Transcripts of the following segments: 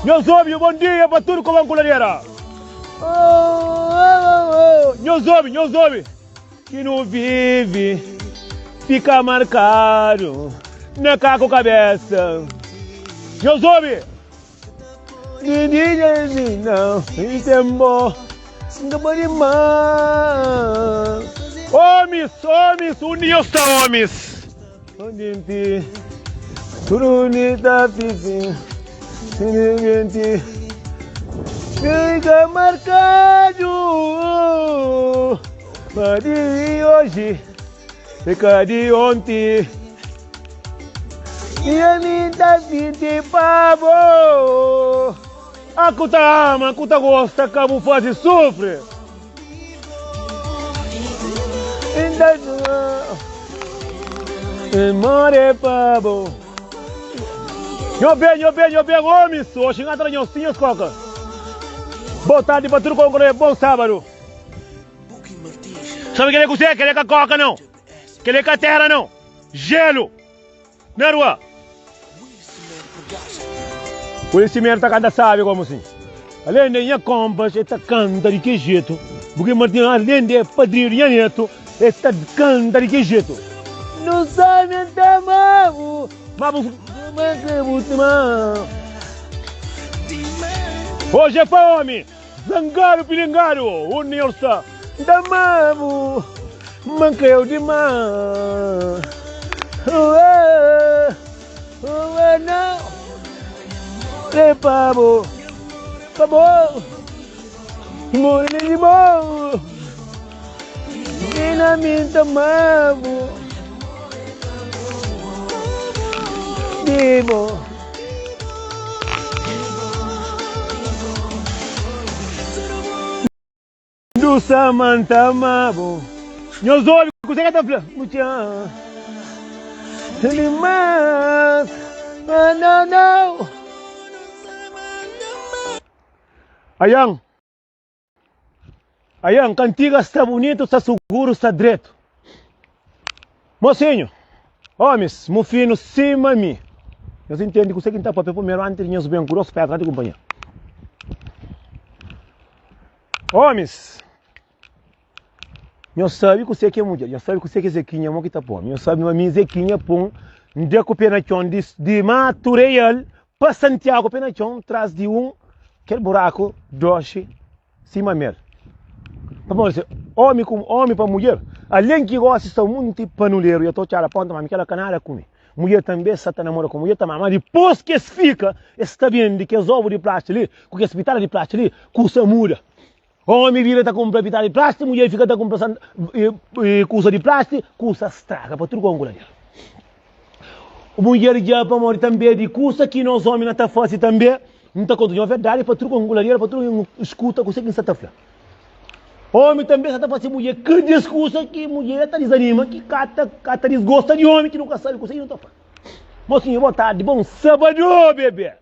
Nhos obi, bom dia pa tudu Kobon ku Ladera. Nhos obi, nhos obi ki nu vivi fika markadu na kaku kabesa. Nhos obi. Omis, omis, undi nhos sta omis? Fica marcado pa di oji, fica di onti. I ami N ta sinti pa bo. A ku ta ama, ku ta gosta, ka bu faze sufri. N ta N more pa bo. Nho ben, nho ben, nho ben, omis, oxi N ata na nhos ti nhos koka. Bo tardi pa tudu konkoré, bon sábadu. Sabe kel-li é kuzê? Kel-li é ka koka nau. Kel-li é ka tera nau. Jelu na rua. Polisimeru ta kanta sabi komu si. Alén de nha konpas e ta kanta di ki jetu. Buki Martinho alén de padrinhu di nha netu e ta kanta di ki jetu. Nu sabi N ta ama-bu ma bu ma kre bu tima. Oji é pa omi. Zangadu pilingadu undi nhos sta. N ta ama-bu ma N kreu dimás. Ué, ué, não Krê pa bo, pa bo More di bo Nina mi N ta ama-bu Di bo. Du sa ma N ta ama-bu. Nhos obi kuzê ki el ta fla. Bu txá dimás. Ah, nau, nau. Aian, aian, kantiga sta bunitu, sta suguru, sta dretu. Mosinhu, omis, mufinu sima mi. Nhos intende kuse ki N ta papia primeru antis di nhos ben ku dos pedra di kunpanheru. Omis, nhos sabe kuse ki é mudjer, nhos sabe kuse ki é Zekinha mo ki ta pô-m. Nhos sabe ma mi Zekinha pô-m N da ku pé na txon di, di Matu Real pa Santiagu pé na txon tras di un kel buraku doxi sima mel. Pamodi se omi ku omi pa mudjer, alen ki gosi sta munti panuleru ya ta otxada ponta ma mi kela ka nada ku mi. Mudjer tanbe sa ta namora ku mudjer ta mama, dipos ki es fika es ta bende kes ovu di plasti li ku kes pitada di plasti li, kusa muda. Omi bira ta kunpra pitada di plasti, mudjer fika ta kunpra kusa di plasti, kusa straga pa tudu konku la dja. Mudjer dja pamodi tanbe di kusa ki nos omi na ta fasi tanbe. N ta konta nho verdadi pa tudu konguladeru, pa tudu algen skuta kuse ki N sta ta fla. Omi tanbe sa ta fase mudjer ki diskusa ki mudjer ta dizanima, ki ka ta ka ta disgosta di omi ki nu ka sabe kuse ki nu ta fla. Mosinhu, bo tardi, bon sabadu, bebe!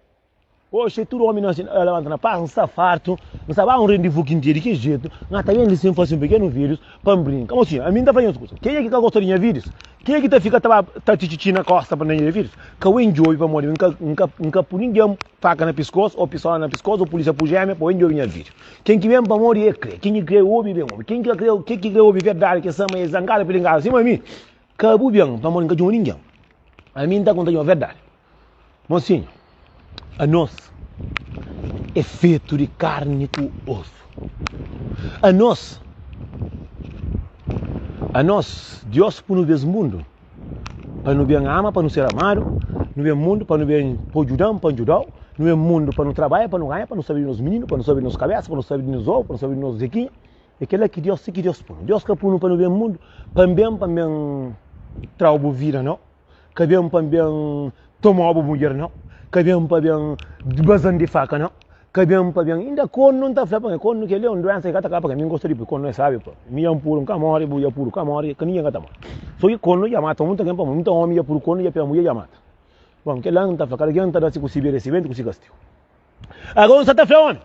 Oxi tudu omi nasi labanta na pas, N sta fartu, N sta ba un rendivu ki N tinha di ki jetu, N ta ben li sin fase un pikenu videos pa N brinka. Mosinhu, ami N ta fla nhos kusa, kenha ki ka gosta di nha videos, kenha ki ta fika ta ba ta txitxitxi na kosta pa na nha videos, Ka o N djobe pamodi mi N ka N ka pui ningen faka na piskos o pistola na piskos o pulisia pui jemia pa o N djobe nha video. Ken ki ben pamodi e kre, ken ki kre obi ben obi, ken ki ka kre ken ki kre obi verdadi ke sama e zangadu pilingadu sima mi, ka bu ben pamodi N ka djobe ningen. Ami N ta konta nho verdadi. Mosinhu, anos é fetu di karni ku osu. Anos, anos, Dios punu bes mundu. Pa nu ben ama, pa nu ser amadu, nu ben mundu pa nu ben pa djuda-m, pa N djuda-u, nu ben mundu pa nu trabadja, pa nu ganha, pa nu sabe di nos mininu, pa nu sabe di nos kabésa, pa nu sabe di nos ovu, pa nu sabe di nos zekinha. É kel-la ki Deus, si ki Deus pô-nu. Deus ka pô-nu pa nu ben mundu pa N ben, pa N ben tra-u bu vida, nau. Ka ben pa N ben toma-u bu mudjer, nau. Ka ben pa ben baza-m di faka, nau. Ka ben pa ben inda kornu n ta fla pa mi kornu kel-li é un duensa ki ka ta kaba pa mi n gosta di pui kornu é sabi pa mi dja N puru n ka mori bu dja puru ka mori ka ningen ka ta mori so ki kornu dja mata munta ken pamodi munta omi dja puru kornu dja pega mudjer dja mata bon kel-la n ta fla kada ken ta da si ku si meresimientu ku si kastigu agora n sa ta fla omi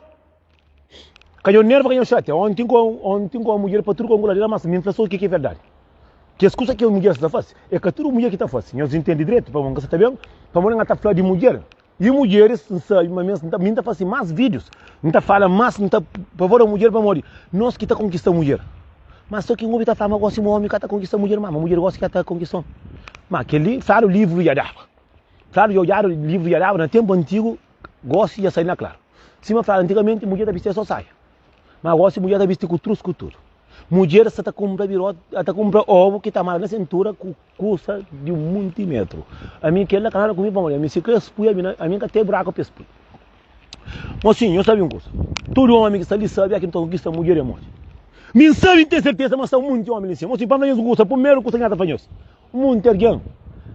ka nho nerva ka nho xatia onti n ku onti n ku mudjer pa tudu konguladeira mas mi n fla so ke ki é verdadi. Kes kusa ki mudjer sta ta fase, é ka tudu mudjer ki ta fase. Nhos intende dretu, pamodi N ka sa ta ben, pamodi N ka ta fla di mudjer. I mudjeris, N sabe ma mi mi N ta fase más vídius, N ta fala más, N ta pavor mudjer pamodi nos ki ta konkista mudjer. Má sô ki N obi ta fla ma gósi ma ómi ka ta konkista mudjer má, ma mudjer gósi ka ta konkista ómi. Má kel-li fladu livru dja daba. Fladu dja odjadu livru dja daba na ténpu antigu, gósi dja sai na klaru. Sima fladu antigamenti mudjer ta bistia sô saia. Má gósi mudjer ta bisti ku trus ku tudu. Mudjer sta ta kunpra biroti, ta kunpra obu ki ta mara na sintura ku kusa di un munti metru. Ami kel-la ka nada ku mi pamodi ami si ka es pui ami na, ami ka ten buraku pa es pui. Mosinhu, nhos sabe un kusa, tudu omi ki sta li sabe ki N ta konkista mudjer é modi. Mi N sabe, N ten serteza ma sta un munti omi li nsin. Mosinhu, pa N fla nhos un kusa, primeru kusa ki N ta fla nhos, un munti algen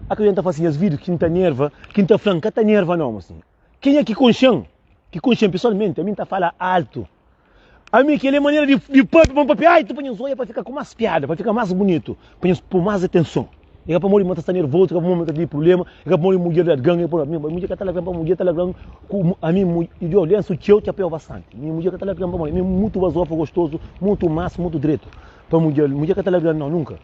akredita N ta fase nhas vídius ki N ta nerva, ki N ta fla N ka ta nerva nau, mosinhu. Kenha ki konxe-m, ki konxe-m pesoalmenti, ami N ta fala altu. Ami kel é manera di di papia, pa N papia altu pa nhos oia, pa fika ku más piada, pa fika más bunitu, pa nhos poi más atenson. É ka pamodi ma ta sta nervozu, é ka pamodi ma ta tene prubléma, é ka pamodi mudjer larga-m, é ka pamodi mi mudjer ka ta larga-m pamodi mudjer ta larga-m ku ami mu lensu txeu, txapéu bastanti. Mi mudjer ka ta larga-m pamodi ami mutu bazofa gostozu, mutu mansu, mutu dretu pa mudjer, mudjer ka ta larga-m nau, nunka.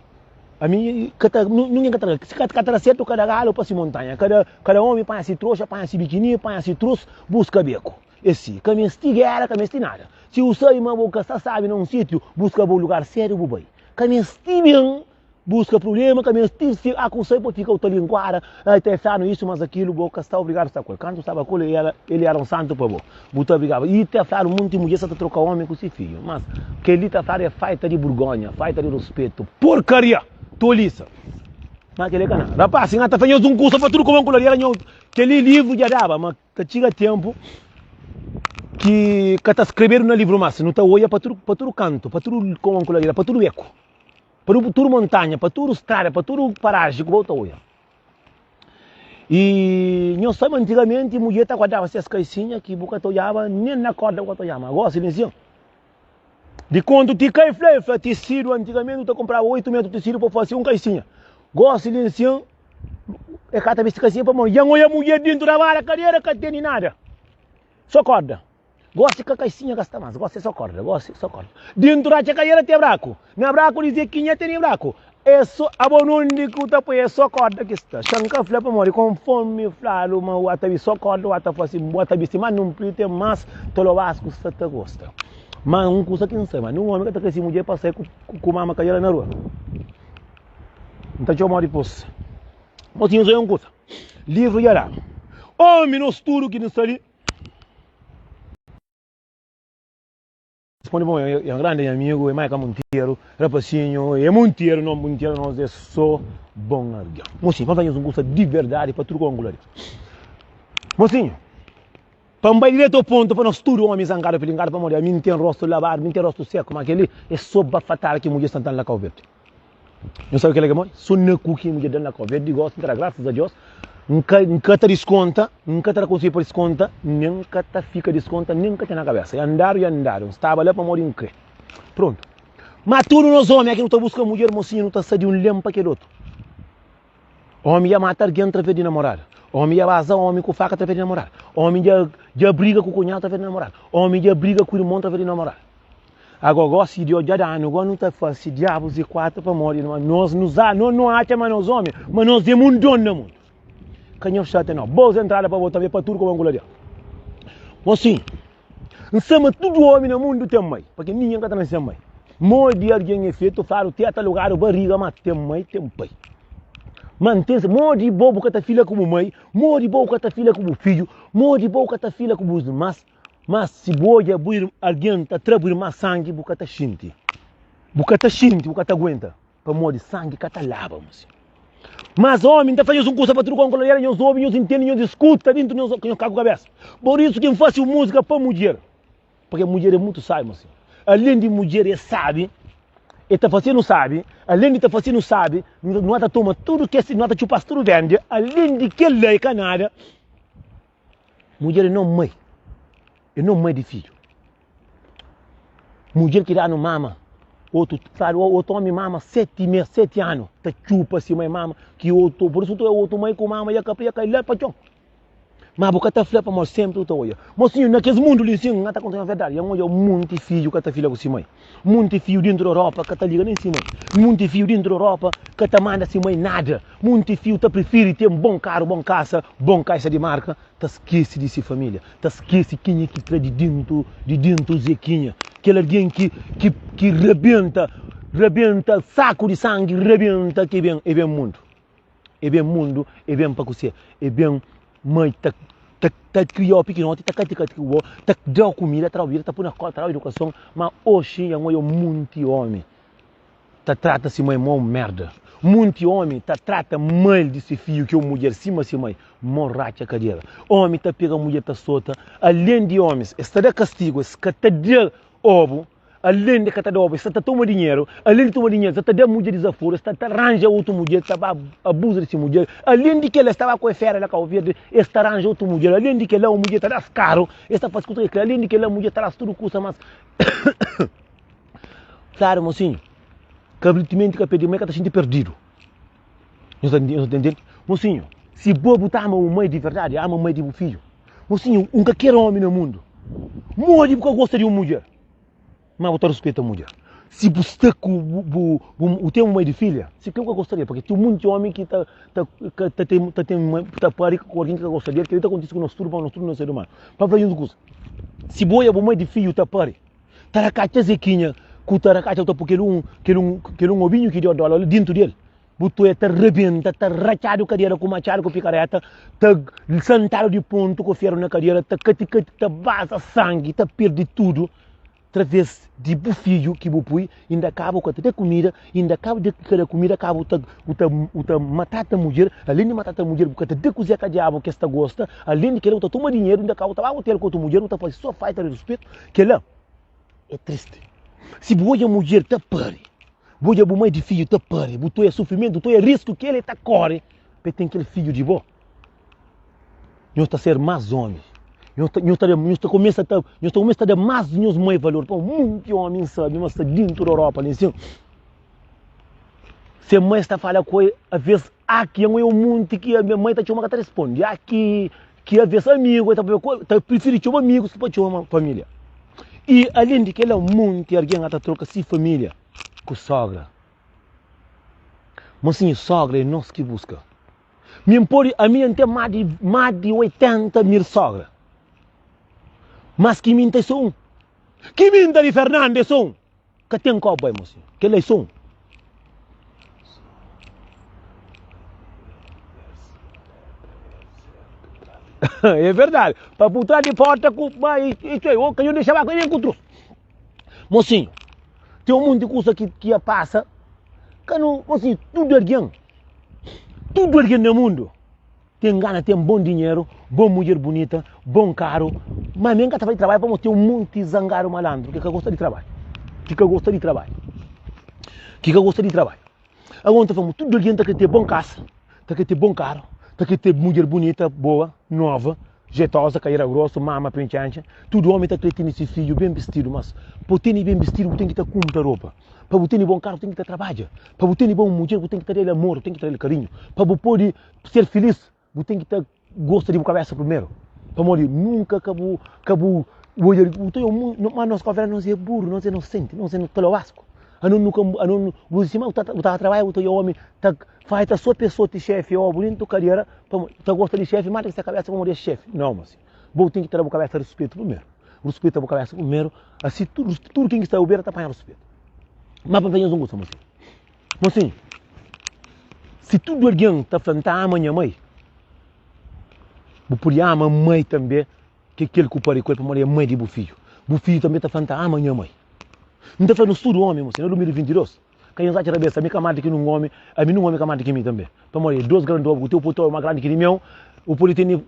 Ami ka ta, ningen ka ta larga, si ka ta da sertu kada galu pa si montanha, kada kada omi panha si troxa, panha si bikini, panha si trus, buska beku. É si, ka mesti gera, ka mesti nada. Si bu sabi ma bu ka sta sabi na un sitiu, buska bu lugar seriu bu bai. Ka mesti ben buska prublema, ka mesti si a ku sai pa fika u ta linguada, ai ta e flanu isu mas akilu, bo ka sta obrigadu sta ku el. Kantu staba ku el, el era un santu pa bo, bu ta obrigaba. I ta fladu munti mudjer sa ta troka omi ku si fidju. Mas keli ta fladu é faita di burgonha, faita di ruspetu. Porkaria! Tolisa! Ma keli é ka nada. Rapaz, si nha ta fla nhos un kusa pa tudu kuma ku ladera nho, keli livru dja daba, ma. Ta txiga ténpu ki ka ta skrebedu na livru más. Nu ta odja pa tudu, pa tudu kantu, pa tudu kobon ku ladera, pa tudu beku, pa tudu montanha, pa tudu strada, pa tudu paraji ku bo ta odja. I nhos sabe antigamenti mudjer ta guardaba ses kaisinha ki bu ka ta odjaba nen na korda bu ka ta odjaba. Ma gosi li nsin, di kontu ti kai fla, el fla tisidu antigamenti nu ta kunpraba 8 metru tisidu pa fase un kaisinha. Gosi li nsin, E ka ta bisti kasinha pamodi dja N oja mudjer dintu da bala kadera ka teni nada so korda gosi ka kasinha ka sta mas gosi é so korda gosi so korda dintu ratxa kadera te braku na braku di zekinha teni braku é so abo nundi ku ta poi é so korda ki sta xa N ka fla pamodi konformi fladu ma u ata bisti so korda u ata fasi bu ata bisti mas nunpri ten mas tolobasku sta ta gosta ma un kusa ki N sai ma nun omi ka ta krese mudjer pa sai ku mama kadera na rua. N ta txoma dipôs. Mosinhu sô é un kusa. Livru dja da. Ómi, nos tudu ki nu sta li. Responde, Bon, é un grandi nha amigu, é Maika Monteiro. Rapasinhu, é Monteiro, nóm Monteiro, nos é sô bon algen. Mosinhu, pa N fla nhos un kusa di verdadi pa tudu ku la di. Mosinhu. Pa N bai diretu ao pontu, pa nos tudu omi zangadu pilingadu, pamodi ami N ten rostu labadu, mi N ten rostu seku, ma kel-li é so bafatada ki mudjer sta ta da-m na Kau Verdi. Nhos sabe kel-la ki é modi? So na ku ki mudjer da-m na Kau Verdi, gosi N ta da grasas a Dios, N ka, N ka ta diskonta, N ka ta da konsedju pa diskonta, nen N ka ta fika diskonta, nen N ka ten na kabesa. Ya N dadu, ya N dadu, N staba la pamodi N kre. Prontu. Ma tudu nos omi, é ki nu ta buska mudjer, mosinhu, nu ta sai di un len pa kel otu. Omi dja mata argen traves di namorada. Omi dja baza omi ku faka traves di namorada. Omi dja dja briga ku kunhadu traves di namorada. Omi dja briga ku irmon traves di namorada. Ago gosi di odja danu go nu ta fasi diabus di kuatu pamodi nos nu za no nu atxa ma nos omi ma nos e mundon na mundu. Ka nhos xatia no. Bos entrada pa bo tanbe pa tudu ku bo ngula dia. Mosinhu. N sa ma tudu omi na mundu ten mai, pake ningen ka ta nase sen mai. Modi algen e fetu, fladu teta, lugadu, bariga, ma ten mai, ten pai. Ma N ten modi bo bu ka ta fila ku bu mai, modi bo bu ka ta fila ku bu fidju, modi bo bu ka ta fila ku bu irmas, ma si bu odja bu algen ta tra bu irma sangi, bu ka ta xinti. Bu ka ta xinti, bu ka ta aguenta. Pamodi sangi ka ta laba, mosi. Mas omi, N ta fla nhos un kusa pa tudu konkoladera, nhos obi, nhos intende, nhos iskuta dintu nhos nhos kaku kabesa. Por isu ki N fasi un musika pa mudjer, pake mudjer é mutu sabi, mosi. Alen di mudjer é sabi, e ta fase-nu sabi, alen di ta fase-nu sabi, nu ata toma tudu kes, nu ata txupa-s tudu vendi, alen di kel-la e ka nada, mudjer é no mai, é no mai di fidju. Mudjer ki danu mama, otu fladu otu omi mama 7 mes, 7 anu ta txupa si mai mama ki otu, por isu otu mai ku mama ya kapri ya kai la pa txon. Ma bu ka ta fla pamodi senpri bu ta odja. Mosinhu, na kes mundu li nsin, N ka ta konta nhos verdadi, N odja munti fidju ka ta fila ku si mai. Munti fidju dintu di Europa ka ta liga nen si mai. Munti fidju dintu di Europa ka ta manda si mai nada. Munti fidju ta prifiri ten bon karu, bon kasa, bon kaixa di marka, ta skese di si familia, ta skese kenha ki tra di dintu di dintu Zekinha, kel algen ki ki ki rabenta rabenta saku di sangi rabenta ki ben e ben mundu. E ben mundu, e ben pa kusé? E ben mai ta ta ta kriau pikinoti, ta kati kati ku bo, ta dau kumida, ta dau bebida, ta pui na skola, ta dau idukason, ma oxi nha oja munti omi ta trata si mai mo merda. Munti omi ta trata mal di si fiju ki é un mudjer sima si mai, mo ratxa kadera. Omi ta pega mudjer ta sota, alen di omis es ta da kastigu, es ka ta da obu. Alén di ka ta da obi, sta ta toma dinheru, alén di toma dinheru, sta ta da mudjer dizaforu, sta ta ranja otu mudjer, ta ba abuza di si mudjer, alén di kela, sta ba ku e fera la Kau Verdi, es ta ranja otu mudjer, alén di kela, un mudjer ta da-s karu, es ta fasi kusa ki es kre, alén di kela, mudjer ta da-s tudu kusa, mas fladu, mosinhu, kabritimenti ka perdi, mai ka ta xinti perdidu. Nhos ta ntende? Mosinhu, si bo bu ta ama un mai di verdadi, ama mai di bu fidju. Mosinhu, un ka kere omi na mundu. Modi bu ka gosta di un mudjer? Ma bu ta ruspeta mudjer. Si bu sta ku bu, bu, bu, bu ten un mai di filha, si ke bu ka gosta del, pake ten munti omi ki ta, ta, ka, ta ten, ta ten mai, ta pari ku algin ki ka gosta del, keli ta kontisi ku nos tudu, pamodi nos tudu nos ser umanu. Pa fla nhos un kusa, si bu oja bu mai di fidju ta pari, ta rakatxa Zekinha ku ta rakatxa bu ta pui kel un, kel un, kel un obinhu ki deu dóla la dintu del, bu toia ta rebenta, ta ratxadu kadera ku matxadu ku pikareta, ta santadu di pontu ku feru na kadera, ta kati kati, ta baza sangi, ta pirdi tudu traves di bu fidju ki bu pui, inda kaba bu ka ta da kumida, inda kaba di ka da kumida, kaba bu ta bu ta bu ta matata mudjer, alen di matata mudjer bu ka ta da kuzê ka diabu ki es ta gosta, alen di kila bu ta toma dinheru, inda kaba bu ta ba otel ku otu mudjer, bu ta fasi so falta di ruspetu. Kela é tristi. Si bu odja mudjer ta pari, bu odja bu mai di fidju ta pari, bu toia sufrimentu, bu toia risku ki el ta kori pa el ten kel fidju di bo, nhos ta ser más omi. Nhos ta, nhos ta, nhos ta kumesa ta, nhos ta kumesa ta da más nhos mai valor. Pa munti omi N sabi ma sta dintu di Europa li nsin. Se mai sta fala ku el, aves aki é un munti ki mai ta txoma ka ta responde. Aki ki aves amigu el ta papia ku el, ta prifiri txoma amigus ki pa txoma familia. I alen di kila, munti algen ata troka si familia ku sogra. Mosinhu, sogra é nos ki buska. Mi N pode, ami N ten más di, más di 80 mil sogra. Mas ki mi N ten so un. Ki mi N ta di Fernando é so un. Ka ten kau bai mosinhu. Kel-la é so un. É verdadi. Pa bu tra di porta ku ba e e o ka nhu dexa ba ku nem ku trus. Mosinhu, tem um monte de kusa ki ki ia passa. Ka nu, mosinhu, tudu algen, tudu algen na mundu Ten gana ten bon dinheru, bon mudjer bunita, bon karu, ma mi N ka ta bai trabadja pamodi ten un monti zangadu malandru ki ka gosta di trabadja, ki ka gosta di trabadja, ki ka gosta di trabadja. Agora N ta fla ma tudu algen ta kre ten bon kasa, ta kre ten bon karu, ta kre ten mudjer bunita, boa, nova, jetosa, kaira grosu, mama printxentxa, tudu omi ta kre tene si fidju ben bistidu, mas pa bu tene ben bistidu bu ten ki ta kunpra ropa, pa bu tene bon karu bu ten ki ta trabadja, pa bu tene bon mudjer bu ten ki ta da-l amor, bu ten ki ta da-l karinhu, pa bu pode Ser filis, bu ten ki ta gosta di bu kabesa primeru. Pamodi nunka ka bu ka bu odja bu ta odja ma nos kau nos é buru, nos é nosenti, nos é taloasku. Ano nu ka ano bu sima bu ta bu ta trabadja bu ta odja omi ta faita so pe soti xefi o bu dentu kadera pamodi ta gosta di xefi mas di ki se kabesa pamodi é xefi. Nau mas bo ten ki ta da bu kabesa ruspetu primeru. Ruspeta bu kabesa primeru asi tudu tudu ken ki sta bu bera ta panha ruspetu. Ma pa N fla nhos un kusa mosinhu. Mosinhu, si tudu algen ta fla N ta ama nha mai, bu pode ama mai tanbê ki kel ku pari ku el pamodi é mai di bu fidju. Bu fidju tanbê ta fla N ta ama nha mai. N ta fla nos tudu ómi, mosinhu, na 2022, ka nhos atxa rabesa, ami ka más di ki nun ómi, ami nun ómi ka más di ki mi tanbê. Pamodi é dos grandi ómi ku teu pode ta más grandi ki di meu, bu pode tene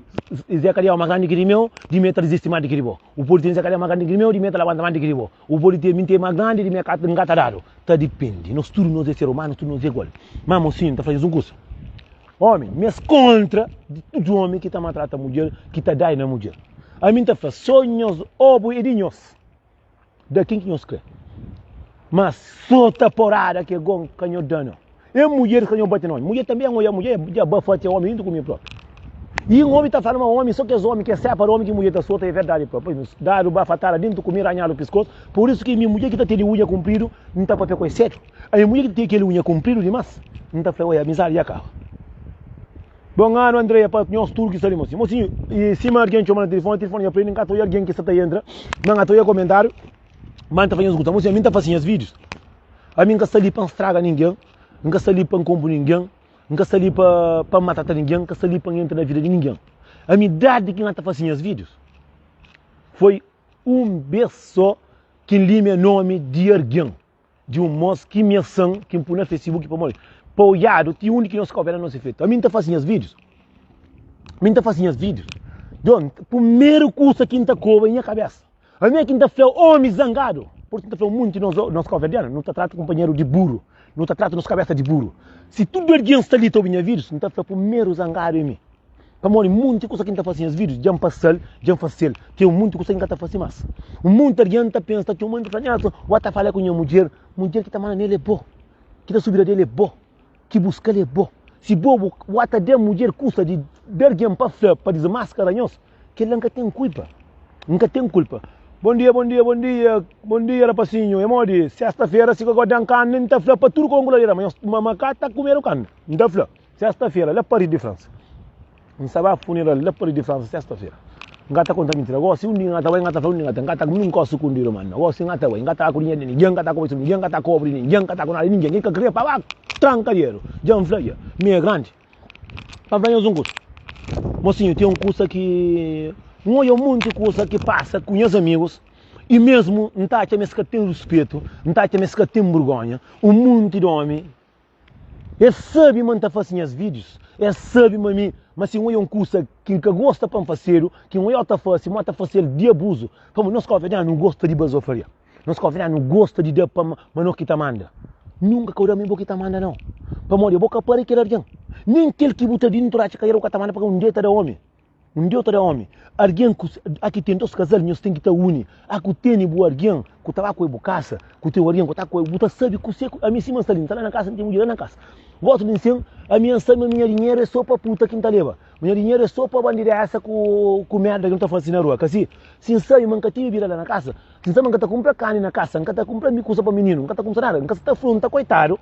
Zé Kadiau más grandi ki di meu, di mi el ta rizisti más di ki di bo. Bu pode tene Zé Kadiau más grandi ki di meu, di mi el ta labanta más di ki di bo. Bu pode ten mi ten más grandi di mi N ka ta dadu. Ta dipende. Nos tudu nos é ser umanu, nos tudu nos é igual. Má mosinhu, N ta fla nhos un kusa. Ómi, mi es kóntra di tudu ómi ki ta maltrata mudjer, ki ta dai na mudjer. Ami N ta fla, sô nhos obu é di nhos. Da ken ki nhos krê. Má sô ta porada ki é gon ka nho da, nau. É mudjer ka nho bate na ómi. Mudjer tanbê, N odja mudjer dja bafate ómi djuntu ku mi própi. I un omi ta fla ma omi so kes omi ki é separa omi ki mudjer ta sota é verdadi propi. Dadu bafatada dentu ku mi ranhadu piskos. Pur isu ki mi mudjer ki ta tene unha kunpridu N ta papia ku el sedu. Ami mudjer ki ta tene kel unha kunpridu dimas N ta fla oi amizadi dja kaba. Bon anu Andreia pa nhos tudu ki sta li mosinhu. Mosinhu i sima algen txoma na tilifoni tilifoni dja prende N ka ta oia algen ki sta ta entra ma N ka ta oia komentariu ma N ta fla nhos kusa. Mosinhu ami N ta fasi nhas videos ami N ka sta li pa N straga ningen N ka sta li pa N konpo ningen. N ka sta li pa pa N matata ningen, N ka sta li pa N entra na vida di ningen. Ami dadi ki N ta fasi nhas videos foi un bes so ki N limia nomi di argen, di un mos ki miasan ki N pui na facebook pamodi pa oiadu ti undi ki nos kau bera nos efeitu. Ami N ta fasi nhas videos, mi N ta fasi nhas videos. Djon, primeru kusa ki N ta koba é nha kabesa. Ami é ki N ta fla omi zangadu, pur isu N ta fla munti nos nos kauverdianu, nu ta trata kunpanheru di buru, nu ta trata nos kabesa di buru. Si tudu algen sta li ta obi nha vidus, N ta fla primeru zangadu é mi. Pamodi munti kusa ki N ta fasi nhas vidus, dja N pasal, dja N fasel. Ten un munti kusa ki N ka ta fasi mas. Un munti algen ta pensa, ta txoma, ta fla, Nelson, bo ta fala ku nha mudjer, mudjer ki ta manda nel é bo, ki ta subi la del é bo, ki buska-l é bo. Si bo bu ta da mudjer kusa di da algen pa fla, pa dismaskara nhos, Kel-la N ka ten kulpa, N ka ten kulpa. Bon dia, bon dia, bon dia, bon dia rapasinhu. É modi? Sesta-fera si ka goda-m karni, N ta fla pa tudu konguladeira ma nhos ma ma ka ta kumedu karni. N ta fla, sesta-fera la Paris di Fransa. N sta ba funeral la Paris di Fransa sesta-fera. N ka ta konta mintira. Gosi undi N ka ta bai, N ka ta fla undi N ka ta. N ka ta nun kosa sukundidu ma nau. Gosi N ka ta bai, N ka ta ba ku dinheru di ningen, N ka ta koba ningen, N ka ta kobri ningen, N ka ta ku nada di ningen. Ken ka kre pa ba tranka dinheru. Dja N fla dja, mi é grandi. Pa fla nhos un kusa, mosinhu, ten un kusa ki N odja un monti kusa ki pasa ku nhas amigus i mesmu N ta atxa ma es ka ten ruspetu, N ta atxa ma es ka ten burgonha. Un monti di omi, es sabe ma N ta fase nhas vídius, es sabe ma mi, ma si N odja un kusa ki N ka gosta pa N fasedu, ki N odja-u ta fase, ma ta fasel di abuzu, pamodi nos kóverdianu nu gosta di bazofaria. Nos konvidadu nu gosta di da pa ma no ki ta manda. Nunka ka bu da ma é bo ki ta manda nau. Pamodi abo ka pari kel algen. Nen kel ki bu ta di ntu ratxa kaera bu ka ta manda pabia un dia ta da omi. Un dia ta da omi. Algen ku a ki ten dos kazal nhos ten ki ta uni. A ku tene bu algen ku ta ba ku el bu kasa, ku ten algen ku ta ku el bu ta sabi kuse ku ami sima N sta li N ta la na kasa N ten mudjer la na kasa. Gosi di N sen ami N sabi ma mi nha dinheru é so pa puta ki N ta leba. Nha dinheru é so pa bandidesa ku ku merda ki nu ta fasi na rua. Kasi si N sabi ma N ka tene bira la na kasa, si N sabi ma N ka ta kunpra karni na kasa, N ka ta kunpra mi kusa pa mininu, N ka ta kunpra nada, N ka sa ta afronta koitadu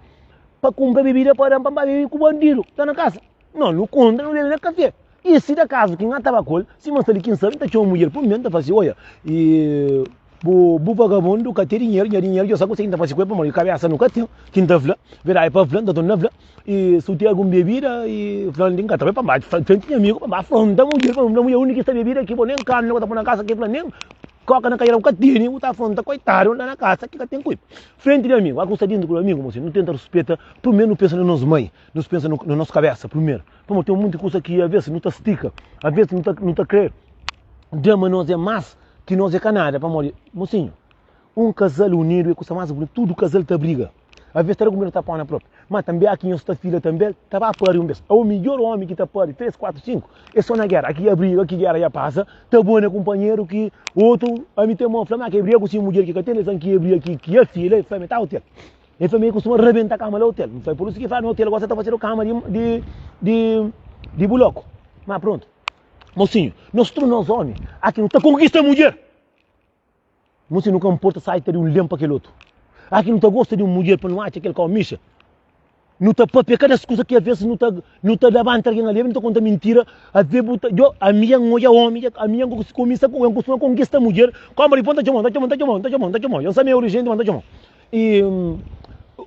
pa kunpra bibida pa da-m pa N ba bebe ku bandidu la na kasa. No, nu kontra nu bebe na kafé. I si da kazu ki N ka ta ba ku el, sima N sta li ki N sabi, N ta txoma mudjer pa mi, N ta fla si, Oia, i Bu bu vagabundu ka ten dinheru, nha dinheru dja sa kuse ki N ta fase ku el pamodi kabesa nu ka ten. Ki N ta fla, verdadi pa fla, N ta torna fla, i si bu ten algun bebida i fla N ka ta bai pa nbaxu, fla frenti nha amigu pa nbaxu, fla N ta mudjer, pa N mudjer undi ki sta bebida ki bo nen karni bu ka ta pui na kasa, ki fla nen koka na kaiera bu ka tene, bu ta afronta koitadu la na kasa ki ka ten kuipa. Frenti di amigu, a ku sta dintu ku amigu, mosi, nu tenta ruspeta, primeru nu pensa na nos mai, nu pensa na nos kabesa primeru, pamodi ten munti kusa ki aves nu ta stika, aves nu ta nu ta kre da ma nos é mas. Ki nos é ka nada, pamodi, mosinhu, un kazal unidu é kusa más bunitu. Tudu kazal ta briga, aves ta da kumida ta pau na propi, ma tanbe aki nhos ta fila tanbe ta ba pari un bes. O midjor omi ki ta pari 3, 4, 5 é so na gera. Aki ya briga, ki gera ya pasa, ta bua na kunpanheru ki otu. Ami ten mo fla ma ki briga ku si mudjer ki ka ten lesan, ki e briga ki ki ya fila, e fla ma e ta otel. E fla ma e kustuma rabenta kama la otel. N fla, pur isu ki fla na otel gosi ta fasedu kama di di di di buloku. Ma prontu. Mosinhu, nos tudu nos omi, aki nu ta konkista mudjer. Mosinhu, nu ka nporta sai ta di un lem pa kel otu. Aki nu ta gosta di un mudjer pa nu atxa kel kau mixa. Nu ta papia kada kusa ki aves nu ta nu ta labanta algen ali, nu ta konta mintira, aves bu ta jo ami dja N odja omi dja ami dja N kumisa ku N kustuma konkista mudjer, koma dipos N ta txoma, N ta txoma, N ta txoma, N ta txoma, N ta txoma, N sa mi é urjenti ma N ta txoma. I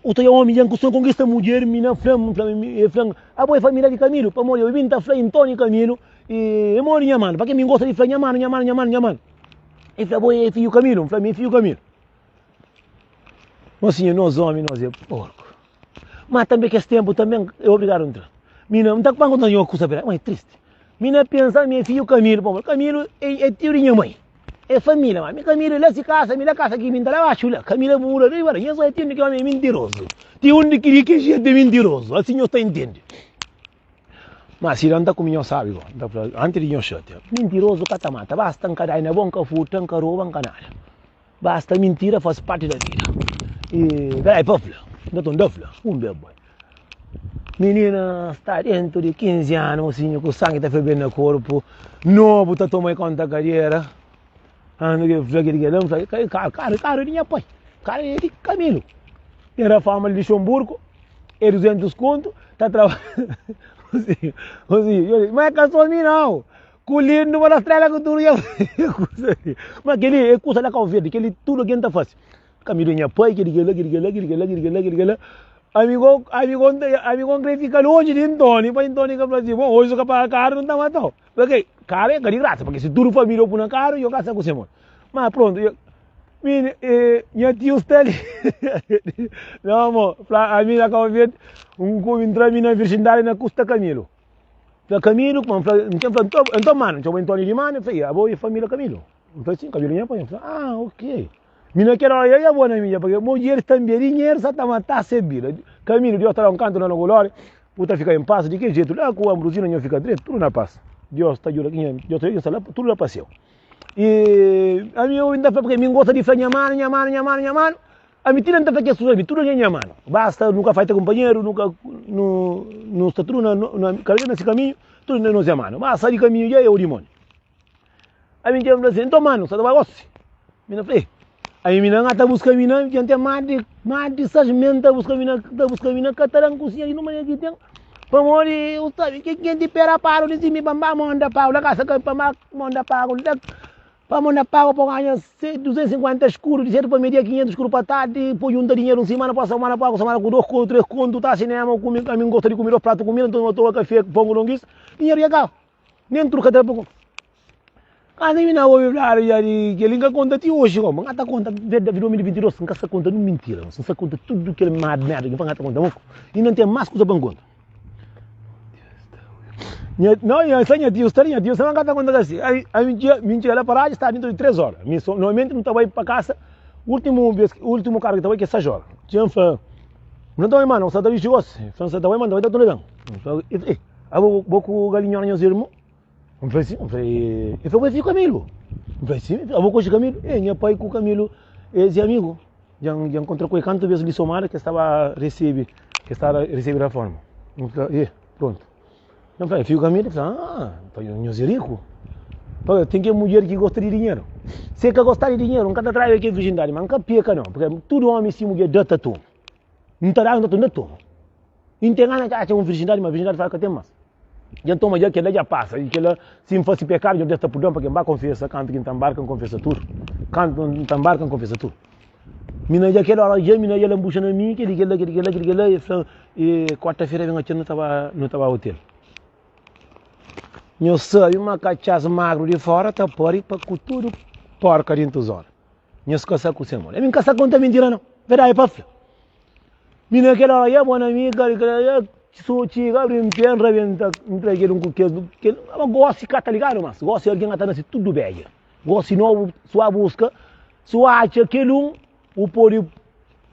u ta omi dja N kustuma konkista mudjer, mi na fla-m, fla-m, e fla-m, Abo é família di Kamilu? Pamodi obi N ta fla Intoni Kamilu i e modi nha manu, pake mi N gosta di fla nha manu, nha manu, nha manu, nha manu. E fla, Abo é fidju Kamilu? N fla, Mi é fidju Kamilu. Mosinhu, nos omi, nos é porku. Ma tanbe kes tenpu tanbe é obrigadu N tra. Mi na, N ta pa N konta nha kusa verdadi, ma é tristi. Mi na pensa mi é fidju Kamilu, pamodi Kamilu é tiu di nha mai. É família, ma mi Camilo la si kasa, mi la kasa ki mi nta la baxu la. Camilo bura riba la. Nhos oi ti undi ki omi é mintirozu. Ti undi ki di ki jente é mintirozu. Asi nhos ta intende. Ma si la nta kumi nhos sabi go. Nta fla anti di nhos xatia. Mintirozu ka ta mata. Basta nka dai na bo, nka furta, nka roba, nka nada. Basta mintira faz parti da vida. E verdadi pa fla. Nta tonda fla. Un bê boi. Minina sta dentu di 15 anu, mosinhu ku sangi ta ferbe na korpu, nobu ta toma konta kadera. Anu ke fla kel kel, fla karu, karu, karu di nha pai, karu é di Kamilu. Ten reforma di Luxemburgo, é 200 kontu, ta traba. Mosinhu, mosinhu, mas é ka so mi nau. Ku lindu ma na strela ku tudu nha kusa li. Ma keli é kusa la Kau Verdi, keli tudu algen ta fasi. Kamilu é nha pai, keli kela, keli kela, keli kela, keli kela, keli kela. Ami go, ami go, ami go n'kre fika lonji di Ntoni, pa Ntoni ka fla si, bon, oji su ka paga karu, n'ta matau. Pake karu é ka di grasa, pake si tudu familia pui na karu, yo ka sa ku se mon. Ma prontu, yo, mi, nha tiu sta li. Nau mo, fla ami na Kau Verdi, n'kume, n'tra mi na virjindadi na kusta Kamilu. Fla Kamilu, kuma n'fla, n'ten fla, nton, nton manu, n'txoma Ntoni di manu, n'fla, abo é familia Kamilu? N'fla, sin, Kamilu nha pai. N'fla, ah, ok. Mi na kel ora dja dja bo na mi dja, pake mudjeris tanbe dinheru sa ta mata se bida. Kamilu, Dios ta da un kantu na no gloria, bu ta fika en pas di kel jetu la ku Ambrosina nho fika dretu, tudu na pas. Dios ta djuda, Dios ta djuda, sta la, tudu la pa seu. I ami eu inda fla, pake mi n'gosta di fla nha manu, nha manu, nha manu, nha manu. Ami ti na nta fla kes kusa li, tudu algen nha manu. Basta nu ka faita kunpanheru, nu ka nu nu sta tudu na na kada ken na si kaminhu, tudu na nos é manu. Ma sai di kaminhu dja é o dimoniu. Ami dja fla si, nton manu, sa ta bai gosi? Mi na fla, e. Ami mi na nga ta buska mi na, dja ten mas di mas di sais mes nta buska mi na ta buska mi na ka ta dan kusinha di numa ki ten. Pamodi u sabi ke kenti pera paru di si mi pa nba monda pagu la kasa ka pa nba monda pagu la. Pamo na paga pa ganha 250 escudo di sedu pa media 500 escudo pa tardi po junta dinheiro um semana pa semana paga semana ku 2 conto 3 conto ta cinema kumi ami ngosta di kumi 2 prato kumida nton toma kafe ku pon ku longis dinheiro ya kaba nen tudu ka ta pa Kantu mi na obi fladu ya di kel-li N ka konta ti oji gomi N ka ta konta verdadi 2022 N ka sta konta nun mintira N sta konta tudu kel merda ki N fla N ka ta konta moku inda N ten mas kuza pa N konta. Nha, não, nha, sa nha tio sta li, nha tio sta, ka ta konta kasi. Ai, ai, mi txiga, mi txiga la paraji, sta dentro di 3 hora. Mi so, normalmente mi ta bai pa kasa, último vez, último carro ki ta bai ki é 6 hora. Txiga n fla, N ta bai mano, sa ta dixi gosi. N fla, sa ta bai mano, ta bai ta torna ben. N fla, e fla, abo bo ku galinhona nhos irmon? N fla si, n fla, e fla, bo é fidju Camilo? N fla si, abo konxi Camilo? E, nha pai ku Camilo es é amigo. Dja N dja N kontra ku el kantu bes li Somada ki es staba resebe, ki es staba resebe raforma. N fla, e, prontu. N fla, fika ku mi? El fla, ah, nton nhos é riku. Pabia ten ke mudjer ki gosta di dinheru. Si e ka gosta di dinheru, N ka ta traiba e ke virjindadi, ma N ka peka nau, pabia tudu omi si mudjer da ta toma. N ta da, N ta toma, N ta toma. I N ten gana atxa un virjindadi, ma virjindadi fla ka ten mas. Dja N toma dja, kela dja pasa, i kela, si N fasi pekadu, Nhordes ta purduan, pabia N ba konfesa kantu ki N ta nbarka, N konfesa tudu. Kantu N ta nbarka, N konfesa tudu. Mina dja kel ora dja mina dja lambuxa na mi keli kela keli kela keli kela e fla e kuarta-fera ben atxa nu ta ba nu ta ba hotel. Nho sabe ma katxas magru di fora ta pari pa ku tudu porka dintu zona. Nhos ka sa ku se mole. Ami n ka sa konta mintira nau. Verdadi pa fla. Mina kel ora dja bo na mi keli kela dja so txiga abri n pé n rabenta n tra kel un ku kel kel ma gosi ka ta ligadu mas gosi algen ata nasi tudu bedja. Gosi nobu su a buska, su atxa kel un, u pode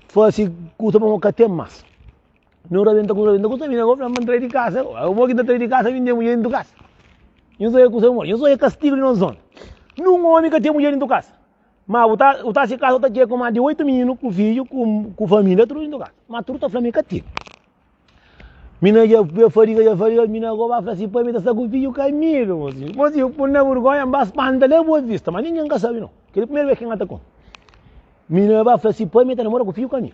fase kusa pamodi ka ten mas. Nu rabenta ku rabenta ku sabina, fla ma N trai di kasa, mo ki ta trai di kasa mi N ten mudjer dintu kasa. Nhos oia kusa modi, nhos oia kastigu di nos zona. Nun omi ka ten mudjer dintu kasa, ma bu ta bu ta si kasa bu ta txega ku mas di oitu mininu ku fidju ku familia tudu dintu kasa, ma tudu ta fla ma i ka ten. Mina dja dja fadiga dja fadiga mina go ba fla si pai mi ta sta ku fidju Camilo mozinho mozinho pun na burgonha n ba spanta la Boa Vista ma ninguém ka sabi no kel primeru vez ki n ta konta mina ba fla si pai mi ta namora ku fidju Camilo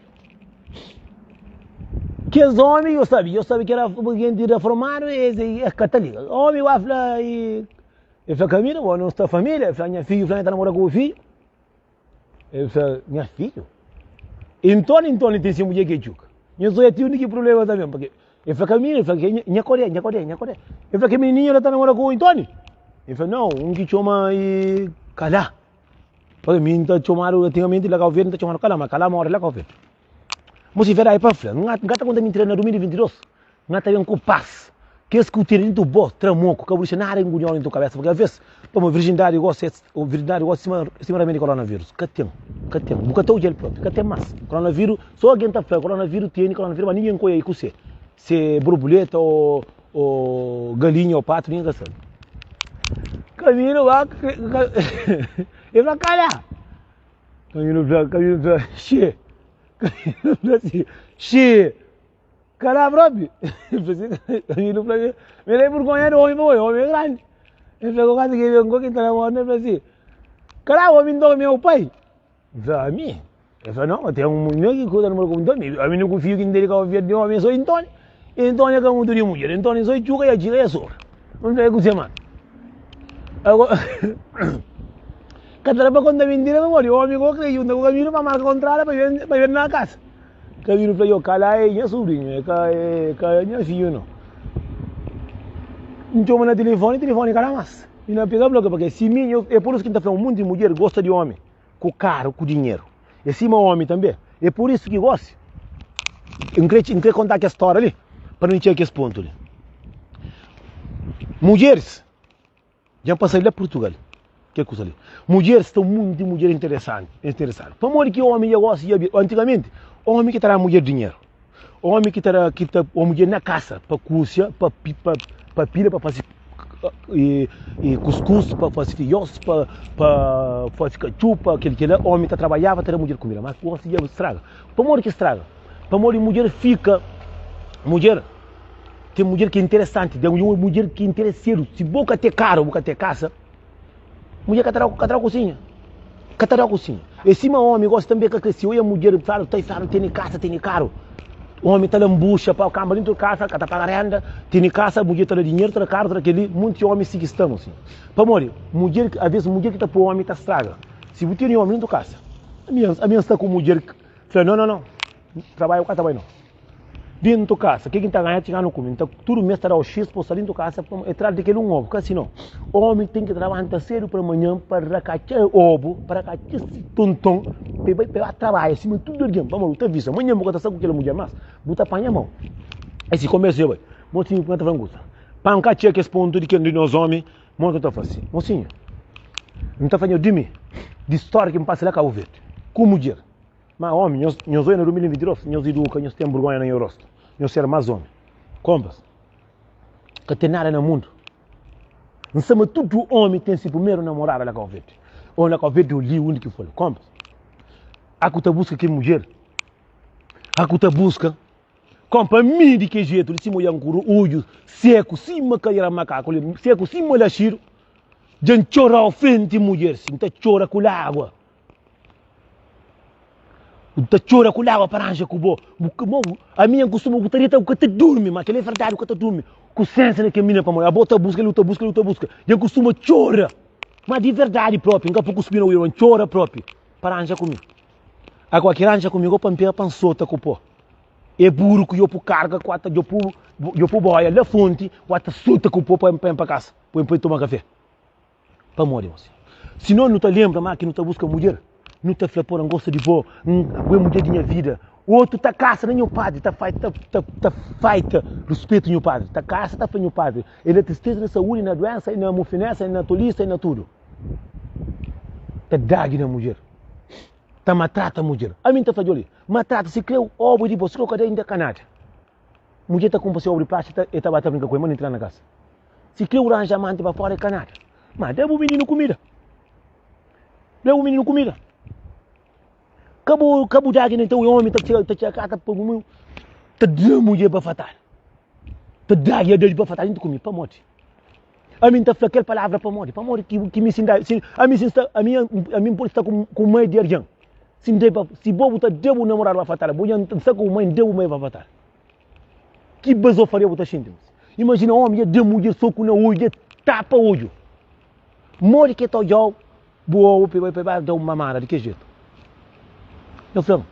kes omi yo sabi yo sabi ki era gente reformadu es es ka ta liga omi ba fla e fla Camilo bo no sta familia e fla nha fidju fla mi ta namora ku bu fidju El fla, Nha fidju? Inton, inton, el ten se mudjer ki é txuka. Nha zoia ti undi ki problema ta ben, pake el fla ka mi, el fla ke nha kodé, nha kodé, nha kodé. El fla ke minininha la ta namora ku Intoni? El fla, nau, un ki txoma i Kalá. Pake mi N ta txomadu, antigamenti la Kau Verdi N ta txomadu Kalá, ma Kalá mora la Kau Verdi. Mo si verdadi pa fla, N ka ta konta mintira na 2022. N ta ben ku pas. Kes ku tene dintu bo, tra moku, ka bu dixa nada inguniau dintu kabesa, purki aves, pamo virjindadi gosi, virjindadi gosi sima, sima ramedi koronavirus, ka ten, ka ten, bu ka ta odja-l propi, ka ten mas. Koronavirus, so algen ta fla koronavirus tene, koronavirus, ma ningen ka oia i kuse, se borbuleta o, o galinha o patu, ningen ka sabe. Kaminu ba, e fla kala! Kaminu fla, kaminu fla, xee! Kaminu fla si, xee! Kala propi. Kamilu fla mi, mi da burgonha di omi pa omi é grandi. El fla, kantu ki el ben ki ta namora, el fla si, kala omi nton mi é bu pai? El fla, ami? El fla, no, ten un mulher ki ta namora ku mi, nton ami nu ku fiju ki N dedika pa fia di omi é so Ntoni. E Ntoni é ka mutu di mudjer, Ntoni so txuka ya txiga ya sobra. N fla, é kuzê man? Agora, ka ta da pa konta mintira pamodi omi ko kre junta ku Kamilu pa marka kontrada pa ben na kasa. Kamilu fla, yo, kala é nha subrinhu, é ka, é ka nha fidju no. N txoma na tilifoni, tilifoni ka da mas. Mi na pega bloka pake si mi, é pur isu ki N ta fla, un monti mudjer gosta di omi ku karu, ku dinheru. É sima omi tanbe. É pur isu ki gosi, N kre, N kre konta kes stória li, pa nu txega kes pontu li. Mudjeris. Dja N pasa la Purtugal, kel kusa li. Mudjeris, sta un monti di mudjer interesanti, interesadu. Pamodi ki omi dja gosta dja bira, antigamenti, omi ki ta da mudjer dinheru, omi ki ta da, ki ta poi mudjer na kasa pa kusia, pa pa pa pila, pa fasi kuskus, pa fasi fios, pa pa fasi katxupa, kel kila, omi ta trabadjaba ta da mudjer kumida. Ma gosi dja straga. Pamodi ki straga? Pamodi mudjer fika, mudjer. Ten mudjer ki é interesanti, ten mudjer ki é intereseru. Si bo ka ten karu, bu ka ten kasa, mudjer ka ta dau, ka ta dau kusinha. Ka ta dau kusinha. É sima omi gosi tanbe ka kre si oia mudjer fladu ta fladu tene kasa, tene karu. Omi ta lambuxa pa kamba dintu di kasa, ka ta paga renda, tene kasa, mudjer ta da dinheru, ta da karu, ta da keli. Munti omi si ki sta mosi. Pamodi? Mudjer, aves mudjer ki ta poi omi ta straga. Si bu tene omi dintu kasa, ami, ami N sta ku mudjer, fla no, no, no, trabadju ka ta bai no. Dentu kasa, ke ki N ta ganha txiga nu kume? N ta tudu mes ta dau xis pa sta dentu kasa pa e tras di kel un obu. Ka si no, omi ten ki labanta sedu pa manhan pa rakatxa obu, pa rakatxa si tonton pa e bai pa e ba trabadja sima tudu algen. Pamodi bu ta avisa, manhan bu ka ta sta ku kel mudjer mas, bu ta panha mau. Es i konbersa e bai. Mosinhu kuma ta fla un kusa, pa N ka txiga kes pontu di kel di nos omi, mo ki N ta fasi? Mosinhu, N ta fla nho di mi, di storia ki N pasa la Kabu Verdi ku mudjer. Ma omi, nhos, nhos oia na 2022, nhos iduka, nhos ten burgonha na nho rostu, nhos ser mas omi. Konpas, ka ten nada na mundu. N sa ma tudu omi ten si primeru namorada la Kau Verdi, o na Kau Verdi o li, undi ki for. Konpas, a ku ta buska ki mudjer, a ku ta buska. Konpa, mi di ki jetu li, sima oian ku odju seku, sima kadera makaku li, seku sima laxidu, dja N txorau frenti mudjer si, N ta txora ku lagua. Bu ta txora ku lagua pa ranja ku bo. Bu ka mo, ami N kustuma bu ta dita, bu ka ta durmi, ma kel-li é verdadi, bu ka ta durmi ku sensa na kel minina pamodi abo ta buska, el ta buska, el ta buska. Dja N kustuma txora, ma di verdadi propi, N ka pui kuspi na oiu, N txora propi pa ranja ku mi. Agora ki ranja ku mi, go pa N pega pa N sota ku po. E buru ku yo pu karga, ku ata yo pu, yo pu boia la fonti, ku ata sota ku po pa N pa kasa, pa N pa toma kafe. Pamodi mosi? Si no nu ta lenbra ma ki nu ta buska mudjer, nu ta fla, Pora, N gosta di bo, N, bo é mudjer di nha vida. Otu ta kasa na nhu padri, ta fai, ta, ta, ta faita ruspetu nhu padri, ta kasa ta fla nhu padri, é na tristeza, na saúdi, na duensa, é na mufinesa, é na tolisa, é na tudu. Ta dagi na mudjer, ta matrata mudjer. Ami N ta fla, djoli, matrata si krê obu di bo, si krê ka da inda ka nada. Mudjer ta kunpra se obu di plastika, e ta ba ta brinka ku el, ma nu entra na kasa. Si kre uranja manti pa fora é ka nada. Ma da bu mininu kumida. Da bu mininu kumida. Ka bu ka bu dagi nem omi ta txiga ta txiga kata pa bu ta da mudjer bafatada. Ta dagi a da bafatada inti kumi pamodi? Ami nta fla kel palavra pamodi? Pamodi ki ki mi si nda si ami si nsta ami ami npodi sta ku ku mai di argen. Si nda si bo bu ta da bu namoradu bafatada bu nha nsta ku bu mai nda bu mai bafatada. Ki bazofaria bu ta xinti? Imajina omi dja da mudjer soku na odju, dja tapa odju. Modi ki el ta odjau bu obu pa el bai da-u mamada di ki jetu? Nhos fla-m,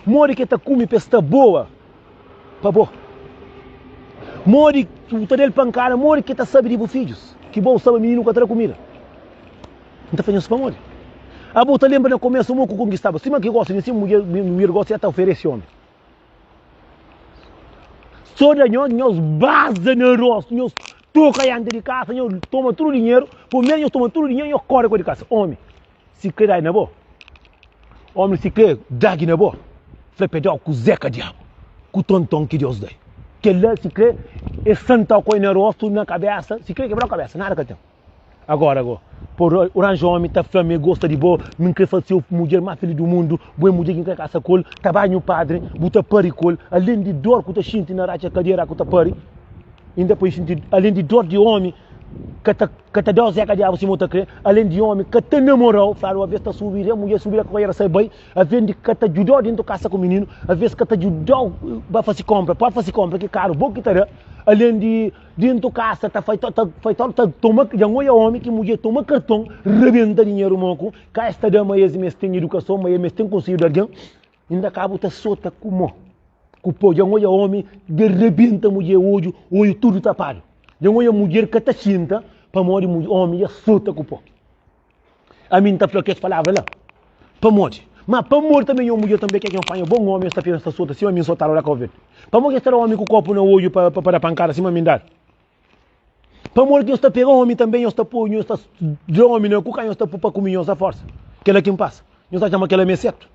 modi ki el ta kume pa el sta boa pa bo? Modi ki bu ta da-l pankada? Modi ki el ta sabe di bu fidjus? Ki bo sabe mininu ka ta da kumida. N ta fla nhos pamodi. Abo ta lenbra na komesu mo ku konkistaba, sima ki gosi di si mudjer, mudjer gosi el ta oferese omi. Só da nhos, nhos baza na rostu, nhos toka dianti di kasa, nhos toma tudu dinheru, primeru nhos toma tudu dinheru, nhos kore ku di kasa. Omi, si kre dai na bo, omi si kre dagi na bo, fla pe dau ku zeka diabu, ku tonton ki Deus dai. Kela si kre e santau koi na rostu, na kabesa, si kre kebrau kabesa, nada ka ten. Agora go. Pa u ranja omi ta fla ma e gosta di bo, mi N kre fase-u mudjer más filis di mundu, bo é mudjer ki N kre kasa ku el, ta bai nhu padri, bu ta pari ku el, alen di dor ku ta xinti na ratxa kadera ku ta pari, inda pa xinti, alen di dor di omi ka ta ka ta da-u zeka diabu sima u ta kre, alen di omi ka ta namora-u, fladu aves ta subi la, mudjer subi la ku sai bai, aves di ka ta djuda-u dentu kasa ku mininu, aves ka ta djuda-u ba fase konpra, pode fase konpra ki karu bo ki ta da, alen di. Dentu kasa ta fai ta fai ta toma dja N oia omi ki mudjer toma karton rebenta dinheru moku ka es ta da ma es mes ten idukason ma es mes ten konselhu di algen inda ka bu ta sota ku mo ku po dja N oia omi dja rebenta mudjer odju odju tudu tapadu dja N oia mudjer ka ta xinta pamodi omi dja sota ku po. Ami N ta fla kes palavra la pamodi? Ma pamodi tanbe nha mudjer tanbe ke ki N fanha bon omi es ta pensa ta sota sima mi N sotadu la Kau Verdi? Pamodi ki es ta da omi ku kopu na odju pa pa da pankada sima mi N dadu? Pamodi ki nhos ta pega omi tanbe nhos ta poi nhos ta da omi na ku ka nhos ta pui pa kumi nhos a forsa? Kela ki N pasa. Nhos ta atxa ma kela mi é sertu?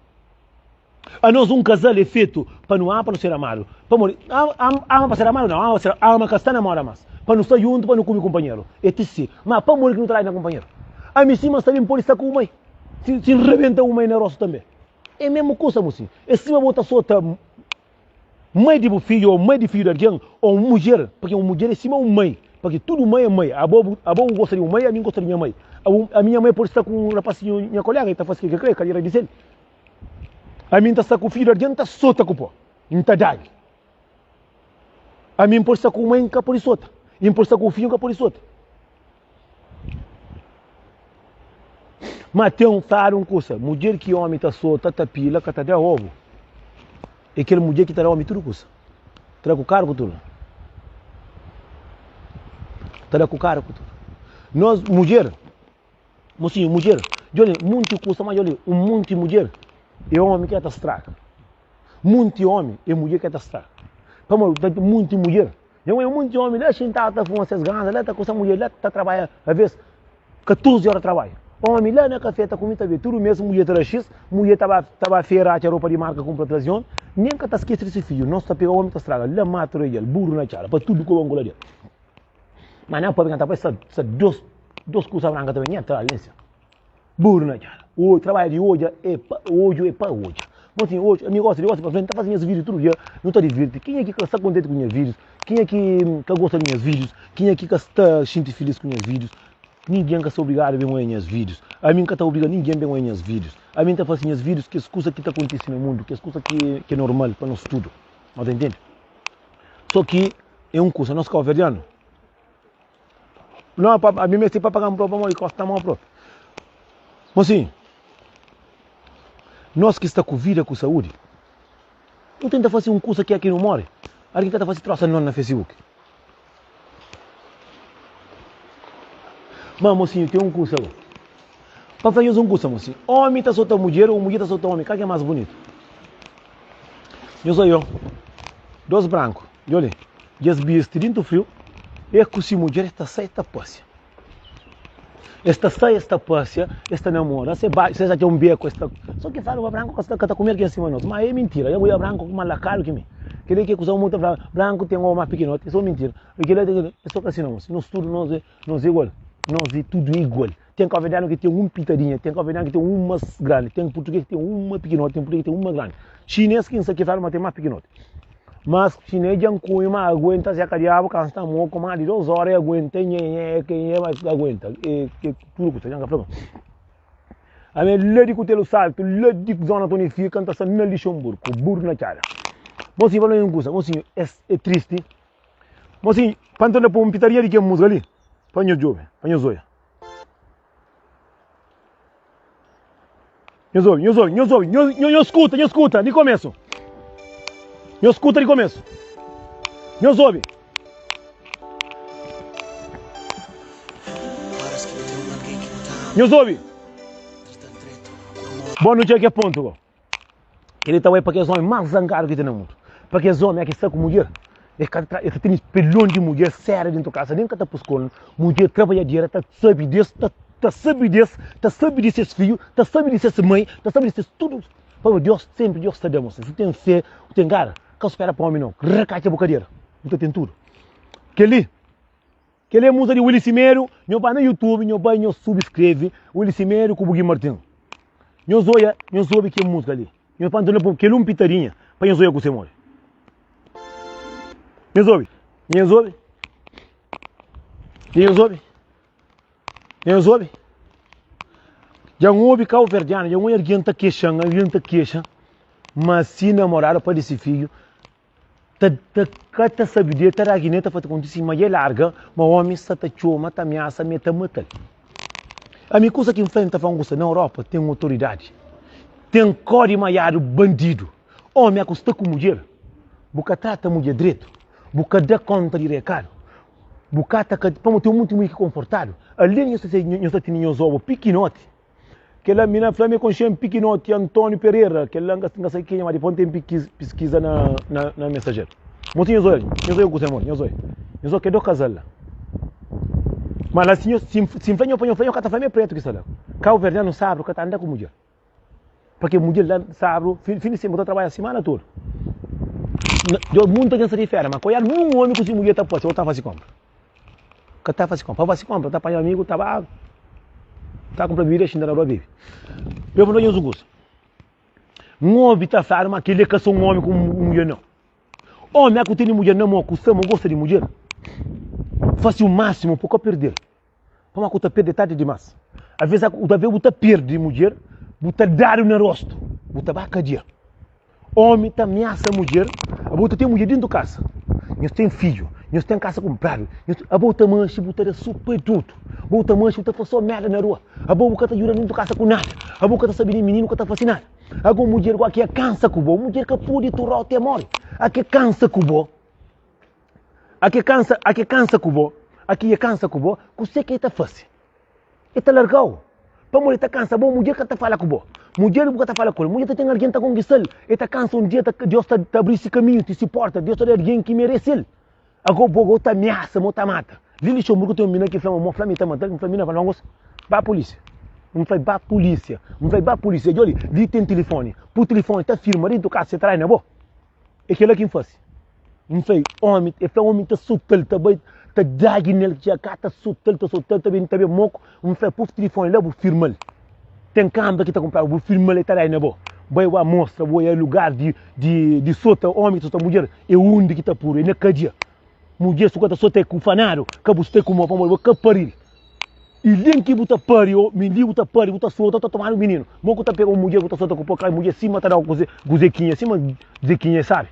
Anos un kazal é fetu pa nu ama pa nu ser amadu. Pamodi ama pa ser amadu nau, ama pa ser ama ka sta na moda mas. Pa nu sta juntu pa nu kume kunpanheru. É ti si. Ma pamodi ki nu ta dai na kunpanheru? Ami sima sta ben pode sta ku umai. Si si N rebenta umai na rostu tanbe. É mesmu kusa mosi. É sima bo ta sota mai di bu fidju ou mai di fidju di algen ou un mudjer, purki un mudjer é sima un mai. Purki tudu mai é mai. Abo abo bu gosta di un mai, ami N gosta di nha mai. Ami nha mai pode sta ku un rapasinhu nha kolega, el ta fase ke ke kre, kadiera di sel. Ami N ta sta ku fidju di algen, N ta sota ku po, N ta dagi. Ami N pode sta ku mai, N ka pode sota. I N pode sta ku fidju, N ka pode sota. Ma ten fladu un kusa, mudjer ki omi ta sota, ta pila, ka ta da obu. É kel mudjer ki ta da omi tudu kusa. Ta da ku karu ku tudu. Ta da ku karu ku tudu. Nos mudjer, Mosinhu, mudjer, djoli, munti kusa, ma djoli, un munti mudjer é omi ki ta straga. Munti omi é mudjer ki ta straga. Pamodi ta munti mudjer, dja un munti omi la xintadu ta fuma ses ganza, la ta kusa mudjer, la ta trabadja aves 14 ora trabadju. Omi la na kafe ta kume ta bebe, tudu mes mudjer ta da xis, mudjer ta ba ta ba fera atxa ropa di marka kunpra trazi omi, nen ka ta skese di si fidju. Nos ta pega omi ta straga la matu rei djal, buru na txada, pa tudu koba nkola del. Ma na pabia ta sta sta dos dos kusa branka ta ben entra ali nsin. Buru na txada. O trabadju di odja é pa odju é pa odja. Mo sin odju ami gosta di gosta pa frenti ta fasi nhas video tudu dia nu ta divirti. Kenha ki ka sta kontenti ku nha videos, kenha ki ka gosta di nhas videos, kenha ki ka sta xinti filis ku nhas videos, ningen ka sta obrigadu ben oia nhas videos. Ami N ka ta obriga ningen ben oia nhas videos. Ami N ta fasi nhas videos kes kusa ki ta kontisi na mundu, kes kusa ki ki é normal pa nos tudu. No ta intende? So ki é un kusa, nos kauverdianu, no pa, ami meste pa paga-m propi pamodi kosta mau propi. Mosinhu, nos ki sta ku vida ku saúdi, nu tenta fase un kusa ki é ki nu more, algin ka ta fase trosa non na Facebook. Ma mosinhu, ten un kusa go. Pa fla nhos un kusa, mosinhu, omi ta sota mudjer ou mudjer ta sota omi, kal ki é mas bunitu? Nhos oió, dos branku, djobe li, dja es bisti dintu friu, e ku si mudjer es ta sai ta pasia. Es ta sai, es ta pasia, es ta namora, se ba, se es atxa un beku, es ta. So ki fladu ma branku ka sta ka ta kume algen sima nos, ma é mintira, nha mudjer branku ku malakadu ki mi. Kila ki é kusa un ta fla, branku ten omo mas pikinoti, é so mintira. Kila é so ka si nos, nos tudu nos é nos é igual, nos é tudu igual. Ten kauverdianu ki ten un pitadinha, ten kauverdianu ki ten uma grandi, ten purtuges ki ten uma pikinoti, ten purtuges ki ten uma grandi. Xines ki N sa ki fladu ma ten más pikinoti. Mas xines dja N kunhe ma aguenta Zé ka diabu kansa moku ma di dos ora e aguenta e nhe nhe nhe mas aguenta e tudu kusa dja N ka fla ma. Ami la di Kutelu Saltu, la di zona Tony Fika N ta sta na Lixonburgu, buru na txada. Mosinhu fala un kusa, mosinhu es é tristi. Mosinhu pa N torna poi un pitadinha di kel musika li pa nhos djobe, pa nhos oia. Nhos obi, nhos obi, nhos obi, nhos, nhos skuta, nhos skuta di komesu. Nhos skuta di komesu. Nhos obi. Nhos obi. Bom, nu txega ke pontu go. Kel-li ta bai pa kes ómi más zangadu ki ten na mundu. Pa kes ómi ki sta ku mudjer, es ka ta, es ta tene pelon di mudjer séria dentu kasa, nen ka ta pus kornu. Mudjer trabadjadera ta sabe di es, ta, ta sabe di es, ta sabe di ses fidju, ta sabe di ses mai, ta sabe di ses tudu. Pamodi Deus, sénpri Deus ta da mos. Si ten fé, bu ten gara, ka spera pa ómi nau. Rakatxa bu kadera, bu ta ten tudu. Kel-li. Kel-li é múzika di Willy Simedo. Nho ba na YouTube, nho bai nho subskreve Willy Simedo ku Buguin Martin. Nhos oia, nhos obi kel múzika li. Nhos pa nton pô kel un pitadinha pa nhos oia ku se modi. Nhos obi, nhos obi, nhos obi, nhos obi. Dja N obi kauverdianu, dja N obi algen ta kexa-m, algen ta kexa ma si namoradu pa di si fidju ta ta ka ta sabe di el ta da gine ta fati kontisi ma dja e larga ma omi sa ta txoma ta amiasa ma e ta matal ami kusa ki N fla N ta fla un kusa na Europa ten otoridadi ten kodi maiadu bandidu omi a ku sta ku mudjer bu ka trata mudjer dretu bu ka da konta di rekadu bu ka ta ka pamodi ten munti mudjer ki konfortadu alén nhos ta nhos ta tene nhos obu pikinoti Kela mina fla mi konxe-m pikinoti António Pereira Kela N ka sabe kenha ma dipôs N ten piskiza na mensajeru Mosi nhos oia nhos oia ku se modi nhos oia nhos oia ke do kazal la Ma la si si N fla nho pa nho fla nho ka ta fla mi é pretu ki sta la Kauverdianu sabru ka ta anda ku mudjer Pake mudjer la sabru fin di semana bu ta trabadja simana tudu Munta algen sta di fera ma ka oiadu nun omi ku si mudjer ta pase o ta fasi konpra. Ka ta fasi konpra. Pa fasi konpra, ta panha amigu, ta ba, ta kunpra bibida, xinta na rua bibi. Eu fala nhos un kusa. Un omi ta fladu ma keli é ka so un omi ku un mudjer nau. Omi a ku tene mudjer na mo, ku sta ma gosta di mudjer, fasi u masimu pa ka perdel. Pamodi ku ta perde tardi dimas. Aves aves bu ta perde mudjer, bu ta dadu na rostu, bu ta ba kadia. Omi ta amiasa mudjer, abo ta ten mudjer dentu kasa, nhos ten fidju, nhos ten kasa kunpradu, nhos abo ta manxi bu ta da so pa tudu, abo ta manxi bu ta fase so merda na rua, abo bu ka ta djuda dentu kasa ku nada, abo ka ta sabi di mininu ka ta fase nada. Ago mudjer gosi ke kansa ku bo, mudjer ka pudi turau te mori, a ke kansa ku bo, a ke kansa, a ke kansa ku bo, a ke kansa ku bo, kuse ke ta fase? E ta largau pamodi e ta kansa bo. Mudjer ka ta fala ku bo, mudjer bu ka ta fala ku el, mudjer ta ten algen ta konkistal, e ta kansa un dia ta Deus ta abri si kaminhu ti si porta, Deus ta da algen ki merese-l. Ago bo go ta amiasa mo ta mata. Li Luxemburgo ten un mina ki fla ma mo fla mi ta matal, N fla mina fla ngos ba polisia, N fla ba polisia, N fla ba polisia, djoli li ten tilifoni, pu tilifoni ta firma dentu kasa se trai na bo. É kela ki N fase. N fla, omi, e fla omi ta sota-l, ta bai, ta dagi nel, txia ka ta sota-l, ta sota-l, ta ben, ta ben moku. N fla, puf tilifoni la, bu firma-l. Ten kanbra ki ta kunpradu, bu firma-l, e ta dai na bo. Bai ba mostra, bu oia lugar di, di, di sota omi ki ta sota mudjer, e undi ki ta puru, e na kadia. Mudjer su ka ta sota e ku fanadu, ka bu sta ku mo, pamodi bo ka paril. I lin ki bu ta pari o mi li bu ta pari bu ta sota ta tomadu mininu mo ku ta pega un mudjer bu ta sota ku po kai mudjer sima ta dau kuze kuzekinha sima zekinha e sabi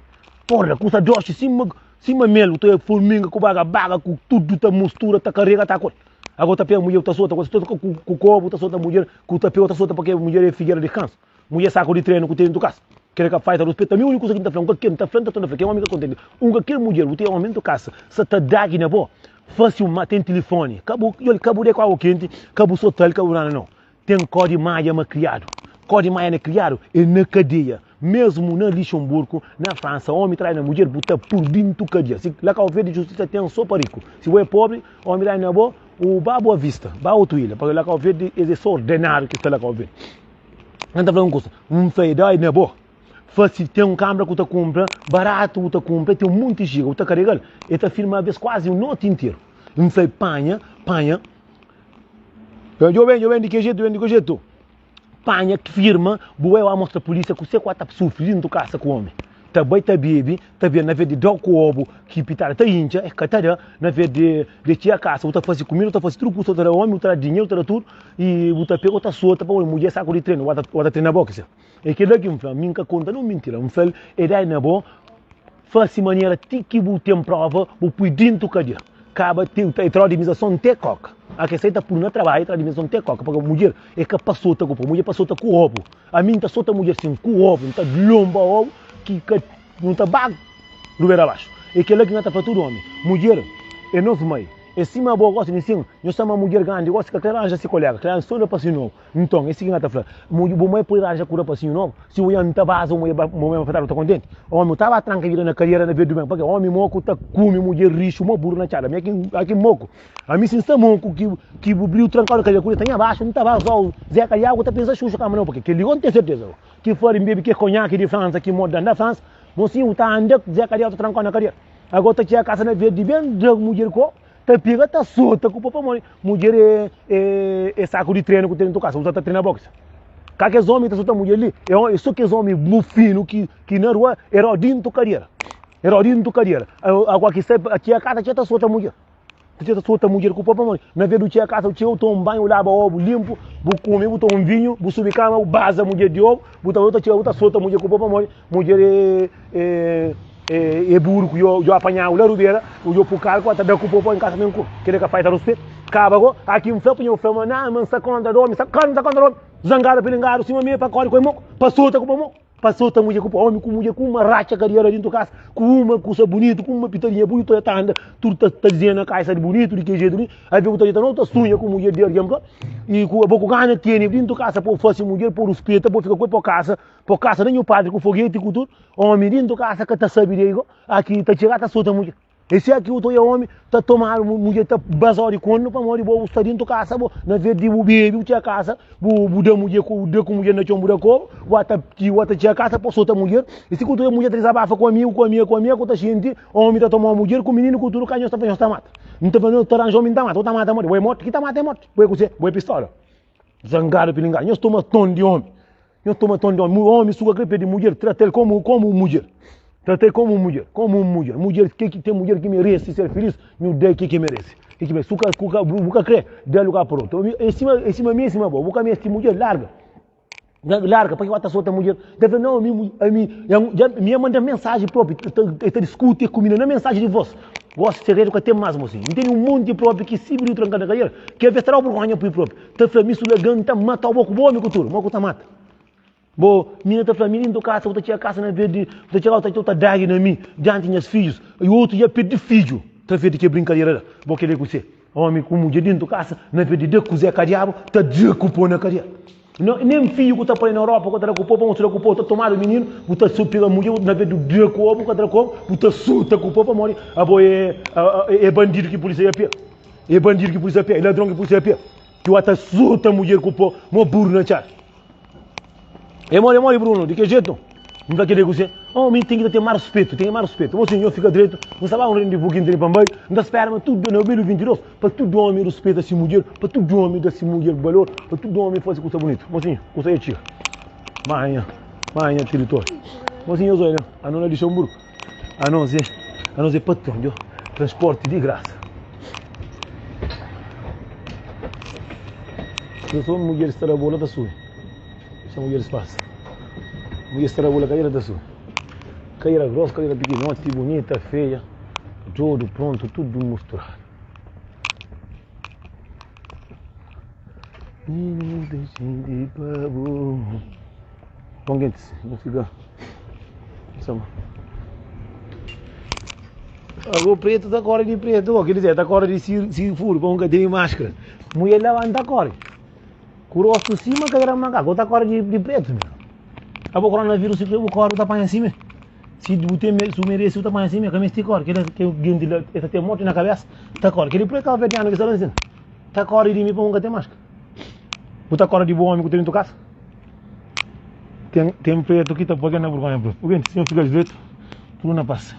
porra kusa doxi sima sima mel bu ta oia forminga ku baga baga ku tudu ta mustura ta karega ta koi ago ta pega mudjer bu ta sota ku sota ku kobu ta sota mudjer ku ta pega ta sota pake mudjer e figera di kansu Mudjer saku di trenu ku ten dentu kasa Kela ka fai ta ruspeta mi uniku kusa ki N ta fla N ka kel N ta fla N ta torna fla Kel omi ka kontenti Un ka kel mudjer bu ten omi dentu kasa Sa ta dagi na bo Fasi un ma ten tilifoni Ka bu Yoli ka bu dai ku agu kenti Ka bu sotal ka bu nada nau Ten ko di maia ma kriadu Ko di maia na kriadu e na kadeia Mesmu na Lixonburku na Fransa Omi trai na mudjer bu ta pur dintu kadia Si la Kau Verdi justisa ten so pa riku Si bo e pobri omi trai na bo U ba Boa Vista ba otu ilha Pabia la Kau Verdi es e so ordenadu ki sta la Kau Verdi. N ta fla un kusa, N fla e dai na bo fasi ten un kambra ku ta kunpra baratu bu ta kunpra ten munti giga bu ta karegal e ta firma abes kuazi un noti interu N fla e panha panha djo ben djo ben di ke jetu ben di ke jetu panha firma bu bai ba mostra polisia kuse ku a ta sufri dintu kasa ku omi ta bai ta bebe ta ben na vez di dau ku obu ki pitada ta intxa e ka ta da na vez di di txia kasa bu ta fasi kumida bu ta fasi tudu kusa bu ta da omi bu ta da dinheru bu ta da tudu i bu ta pega bu ta sota pamodi mudjer saku di trenu bu ta trena boxe e kila ki N fla mi N ka konta nun mintira N fla-l e dai na bo fasi manera ti ki bu ten prova bu pui dintu kadia kaba ti e trau di mizason te koka a ke sai ta pui na trabadju trau di mizason te koka pabia mudjer e ka pa sota ku po mudjer pa sota ku obu ami N ta sota mudjer sin ku obu N ta lomba obu ki ka nu ta ba rubera baxu e kila ki N ta fla tudu omi mudjer e nos mai e sima bo gosi di sin nhos ta ma mudjer grandi gosi ka kre ranja si kolega kre ranja so rapasinhu nobu nton e si ki N ta fla bu mai pudi ranja ku rapasinhu nobu si bu N ta baza bu mai bu ta kontenti omi ta ba tranka vida na kariera na vedu ben pake omi moku ta kume mudjer rixu mo buru na txada mi aki moku ami si N sta moku ki bu briu trankadu na kariera ku ta nha baxu N ta bazau zeka di agu ta pensa xuxa kama nau pake keli go N ten serteza Ki fari N bebe ke konhaki di Fransa ki mo dan da Fransa Mosinhu ta anda Zé Kadiau ta trankau na kadia Ago ta txega kasa na verde ben da mudjer ko. Ta pega ta sota ku po pamodi mudjer é é é saku di trenu ku ten dentu kasa, bu sa ta trena boxe. Ka kes omi ta sota mudjer li é so kes omi mufinu ki ki na rua é ró dintu kadiera, é ró dintu kadiera. Agora ki sai pa txia kasa txia ta sota mudjer, txia ta sota mudjer ku po pamodi na vez di txia kasa bu txia bu toma un banhu bu laba obu linpu bu kume bu toma un vinhu bu subi kama bu baza mudjer di obu bu ta bu ta txia bu ta sota mudjer ku po pamodi Mudjer é é é buru ku yo apanhau la rubera, yo pu kal ku ta da ku po po em kasa mesmo ku kele ka fai ta ruspetu. Kaba go, aki n fla pa nho fla ma na ma n sta kontra di omi, sta kor n sta kontra di omi. Zangadu pilingadu sima mi pa kori ku e mo, pa sota ku pa mo, pa sota mudjer ku pa omi ku mudjer ku uma ratxa kadiera dintu kasa, ku uma kusa bunitu, ku uma pitadinha bunitu ta ta anda tudu ta ta dizia na kaisa di bunitu di ke jetu li, avi ku ta dita no ta sunha ku mudjer di argen pa i ku abo ku gana tene dintu kasa pa fasi mudjer pa ruspeta pa fika ku el pa kasa. Po kasa na nhu padri ku fogeti ku tudu omi dintu kasa ka ta sabi de go aki ta txiga ta sota mudjer esi aki u ta oia omi ta tomadu mudjer ta bazau di kondu pamodi bo bu sta dintu kasa bo na vez di bu bebi bu txiga kasa bu bu da mudjer ku da ku mudjer na txon bu da koba bu ata bu ata txiga kasa po sota mudjer esi ku ta oia mudjer ta dizabafa ku amigu ku amiga ku amiga ku ta xinti omi ta toma mudjer ku mininu ku tudu ka nhos ta fla nhos ta mata n ta fla nhos ta ranja omi n ta mata bu ta mata modi bo e morti ki ta mata e morti bo e kuse bo e pistola zangadu pilingadu nhos toma ton di omi. Nhos toma ton di omi. Omi su ka kre perde mudjer, trata-l komu komu un mudjer. Trata-l komu un mudjer, komu un mudjer. Mudjer ke ki ten mudjer ki merese ser filis, nhu da-l ke ki merese. Ke ki merese. Su ka ku ka bu ka kre, da lugar pa otu. É sima é sima mi é sima bo. Bu ka meste mudjer, larga. Larga, pa ki bu ta sota mudjer? Ta fla, nau, ami ami dja mi ya manda mensaji propi, ta ta diskuti ku mi na mensaji di vos. Gosi segredu ka ten mas, mosinhu. N tene un monti propi ki si bu tranka na kadera, ke ves ta dau burgonha pui propi. Ta fla mi su lagan ta matau bo ku bo omi ku tudu mo ku ta mata bo mina ta fla mi dintu kasa bu ta txiga kasa na vez di bu ta txiga bu ta dagi na mi dianti nhas fidjus i otu dja pirdi fidju ta vez di ke brinkadera la bo kele kuse omi ku mudjer dintu kasa na vez di da kuze ka diabu ta da ku po na kadia no nen fidju ku ta pari na europa ku ta da ku po pa mostra ku po ta tomadu mininu bu ta pega mudjer na vez di da ku omi ku ta da ku omi bu ta suta ku po pamodi abo e e bandidu ki polisia ya pia. É bandidu ki pulisia pé, é ladron ki pulisia pé. Ki wa ta suta mudjer ku po mo buru na txada. É modi, é modi Bruno, di ke jetu? N fla kede kuse? Oh, mi ten ki ta ten mas ruspetu, ten mas ruspetu. Mo sinhor fika dretu, N sta ba un rendevu ki N tene pa N bai, N ta spera ma tudu na 2022 pa tudu omi ruspeta si mudjer, pa tudu omi da si mudjer balor, pa tudu omi fasi kusa bunitu. Mo sinhor, kusa ya txiga. Manha, manha tiritóriu. Mo sinhor, zoi, ano na Luxemburgo. Anos é, anos é patron djo, transporte di grasa. Se só mulher sta na bola ta subi. Se mulheres passa. Mulher sta na bola cadeira ta subi. Cadeira grossa, cadeira pequenote, bonita, feia, tudo pronto, tudo misturado. Bom, gente, não fica. Sama. O preto tá corre de preto, oh, quer dizer, tá corre de si furo, para nunca tem máscara. Mulher levanta corre. Com o rosto cima, que era macaco, tá corre de, de preto. Meu. Abo coronavírus, se o corre, tá apanha assim, Si bu ten si bu merese bu ta panha si me ka meste kore kila ke genti la e ta ten morti na kabesa ta kore kili pur e kabuverdianu ki sta la nsin ta kore di mi pa un ka ten maskara bu ta kore di bu omi ku ta dentu kasa ten ten pretu ki ta poi na burgonha pretu bu genti si no fika dretu tudu na pas.